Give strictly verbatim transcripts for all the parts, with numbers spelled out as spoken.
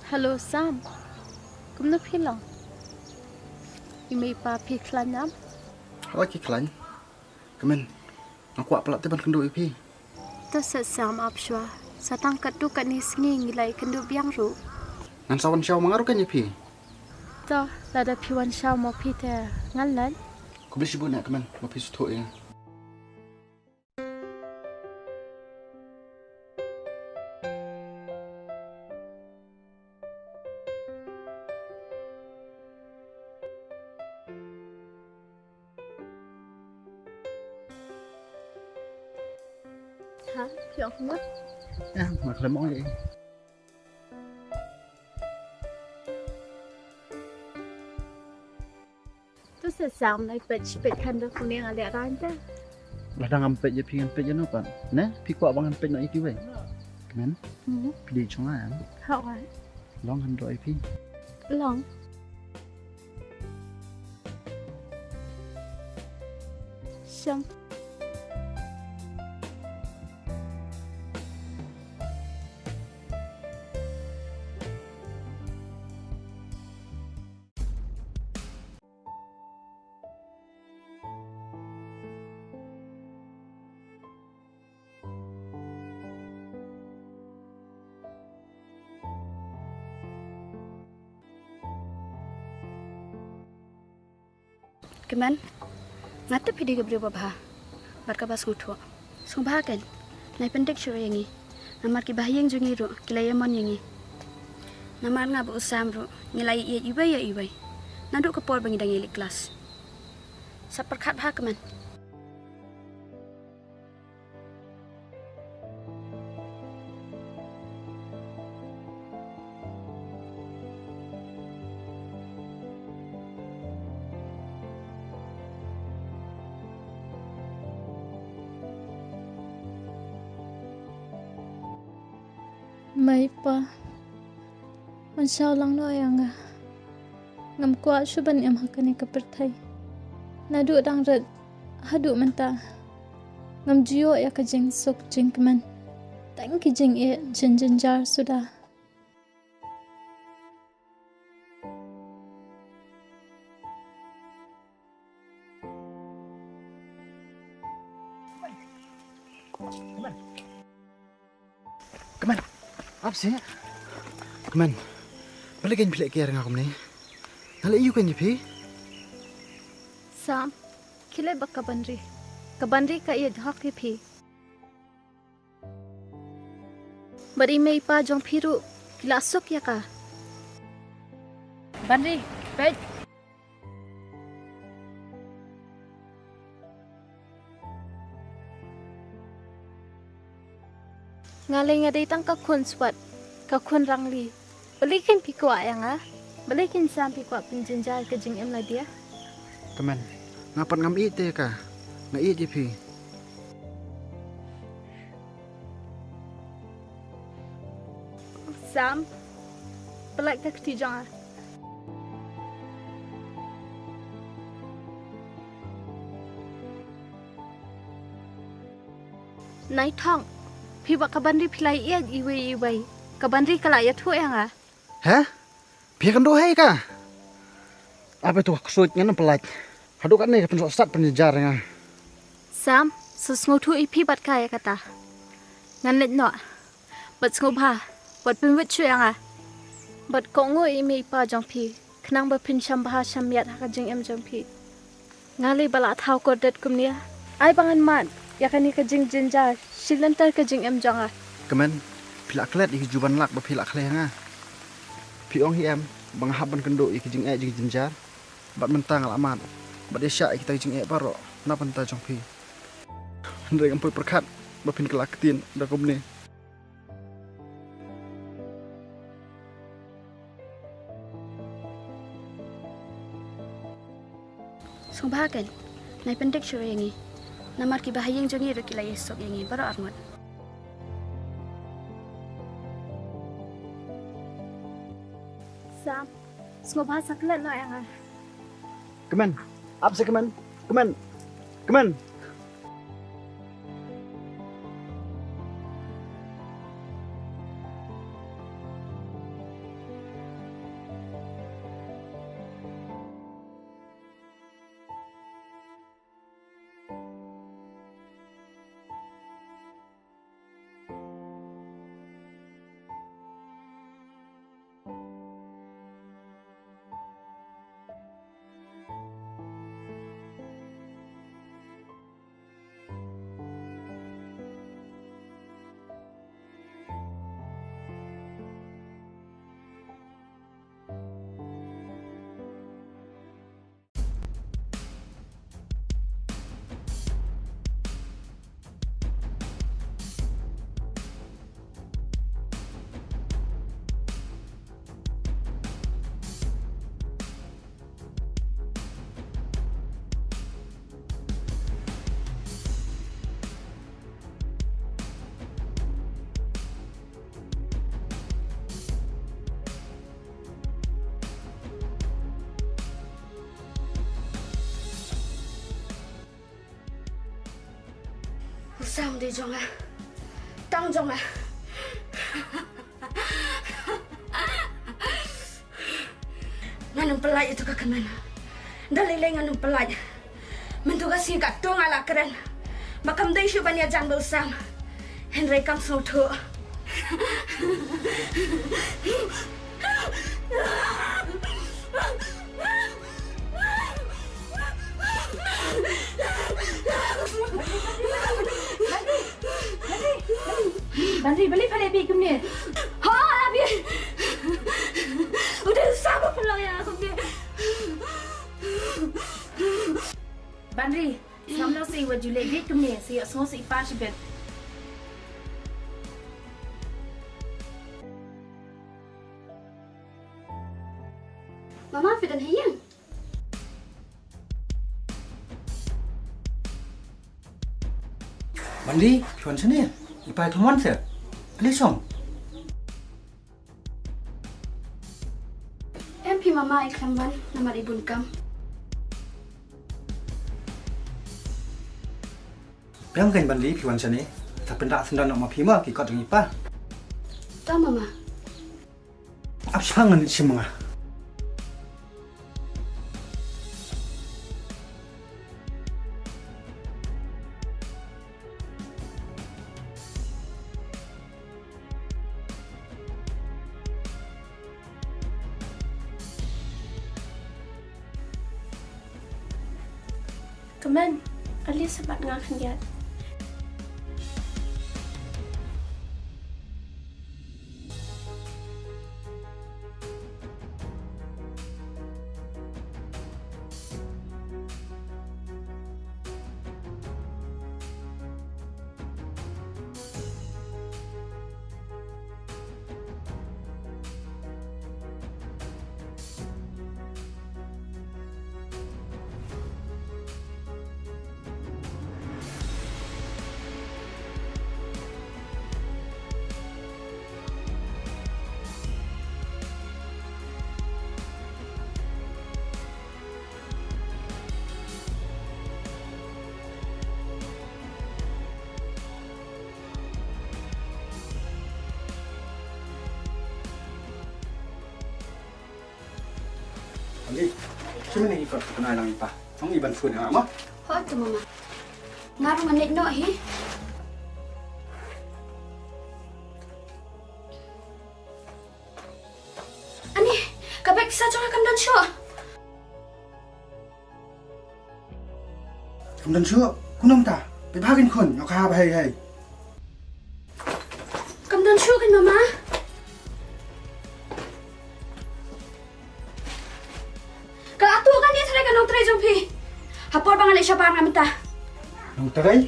Hello Sam. Kumno phi long? I mei i pa phi khlaiñ em? Hooid ki khlaiñ. Kmen, nga kwah palat te ban kynduh ïa phi. To sa Sam, ap shuwa. Sa tang katto katne sngi ngi la ïakynduh biang ruh. Ngan sa wan shaw ma nga ruh kan ïa phi. To, lada phi wan shaw ma phi te ngan leit. Khublei shibun eh Kmen, ba phi sngewthuh ïa nga. Ha, phi ong kumno? Eh, ma khlem ong ei. To sa Sam, nai peit peit khyndiat kumne nga leh rang te. Lada ngam peit ïa phi ngan peit ïa no pat? Ne, phi kwah ba ngan peit noh ïa kiwei? Kmen? Hmm. Phi dei jong nga em? Hooid. Long ngan duh ïa phi. Long. Shong. Kmen, nga tip phi dei ka briew babha bad kaba sngewthuh. Sngewbha kein, nai pyndik shuh ïa ngi. Namar ki bahaïing jong ngi ruh ki la ïamon ïa ngi. Namar nga bad u Sam ruh ngi la ïeit iwei ïa iwei naduh ka por ba ngi dang ïaleit klas. Sa pyrkhat bha Kmen. Mei pa, wan shaw lang noh ïa nga. Ngam kwah shuh ban im ha kane ka pyrthei. Naduh dang rit haduh mynta ngam ju ïoh ïa ka jingsuk jingkmen. Tang ki jingeh jingjynjar suda. Kmen, ap seh. Kmen, balei kein phi leh kiar ïa nga kumne? Nga leh aïu kein ïa phi? Sam, khie leit bad ka Banri. Ka Banri ka ïeit hok ïa phi. Bad i mei i pa jong phi ruh ki la suk ïa ka. Banri, peit. Nga lei nga dei tang ka khun swat, ka khun rangli. Balei kein phi kwah ïa nga? Balei kein Sam phi kwah pynjynjar ka jingim lade? Kmen, nga pat ngam ïeit te ïa ka. Nga ïeit ïa phi. Sam, pyllait ka kti jong nga. Nai Thong, phi bad ka Banri phi la ïeit iwei iwei. Ka Banri ka la ïathuh ïa nga. He? Phi kynduh hi ka? Ape tu ka ksuid ngan ym pyllait. Haduh katne ka pynsohsat pynjynjar ïa nga. Sam, sa sngewthuh ïa phi bad ka ïa kata. Ngan leit noh. Bad sngewbha wat pynwit shuh ïa nga. Bad kohnguh ïa i mei i pa jong phi, khnang ba phin shah bha shah miat ha ka jingim jong phi. Nga lei ba la thaw kordit kumne. Ai ba ngan mad ïa kane ka jingjynjar shi lynter ka jingim jong nga. Kmen, phi la klet ïa ki juban lak ba phi la khleh ïa nga. Phi ong hi em ba nga hap ban kynduh ïa ki jingeh jingjynjar. Bad mynta nga la mad. Bad ïa shah ïa kita ki jingeh baroh na bynta jong phi. Hynrei ngam poi pyrkhat ba phin kylla ktien da kumne. Sngewbha kein, nai pyndik shuh ïa ngi. Namar ki bahaïing jong ngi ruh ki la ïasuk ïa ngi baroh arngut. Sam, sngewbha sa klet noh ïa nga. Kmen, ap seh Kmen, Kmen, Kmen. Tang de jong nga. Tang jong nga. Ngan ym pyllait ïa tu ka kmen. Da lei lei ngan ym pyllait. Mynta ka sngi katto nga la kren ba kam dei shuh ban ïa jan bad u Sam. Hynrei kam sngewthuh. Banri, balei pha leh bieit kumne? Ha, la bieit. U dei u Sam uba pynlong ïa nga kumne. Banri, sam noh sa, wat ju leh bieit kumne, sa ïohsngew sa i pa shibit. Mama, phi don ha ïing? Banri, phi wan shane? I pa i khlem wan seh. Ale shong. Em phi mama, i khlem wan namar i bun kam. Biang kein Banri, phi wan shane. Sa pyndah syndon noh ma phi mo ki kot jong i pa. To mama. Ap shipang ngan shim nga. Kmen, ale sa bat nga khyndiat. Andi, shim ïa ki kot pynai lang i pa. Ong i ban phone ïa nga mo. Hooid to mama. Nga ruh ngan leit noh hi. Ani, ka bag pisa jong nga kam don shuh. Kam don shuh, kumno mynta? Phi bha kein khun, ïoh ka hap hei hei. Kam don shuh kein mama. Ka la tuh kane tharai ka nongtrei jong phi. Ha por ba nga leit shabar nga mynta. Nongtrei?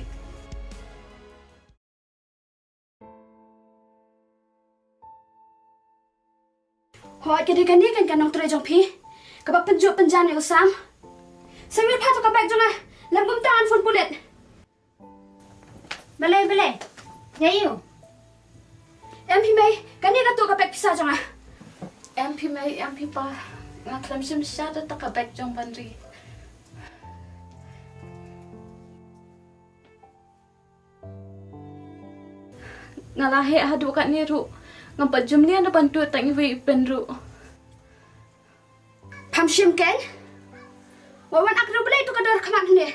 Hooid, ka dei kane kan ka nongtrei jong phi. Kaba pynjot pynjan ïa u Sam. Sa mut pha to ka bag jong nga. Lem kumta ngan phone pulit. Balei, balei? Ïa u. Em phi mei, kane ka to ka bag pisa jong nga. Em phi mei, em phi pa. Nga khlem shim shisha da ta ka bag jong Banri. Nga la heh haduh katne ruh. Ngam pat jumlia na ban tuh tang iwei i pyn ruh. Pham shim kein? Wa wan ak ruh balei tu ka dor khmat ne.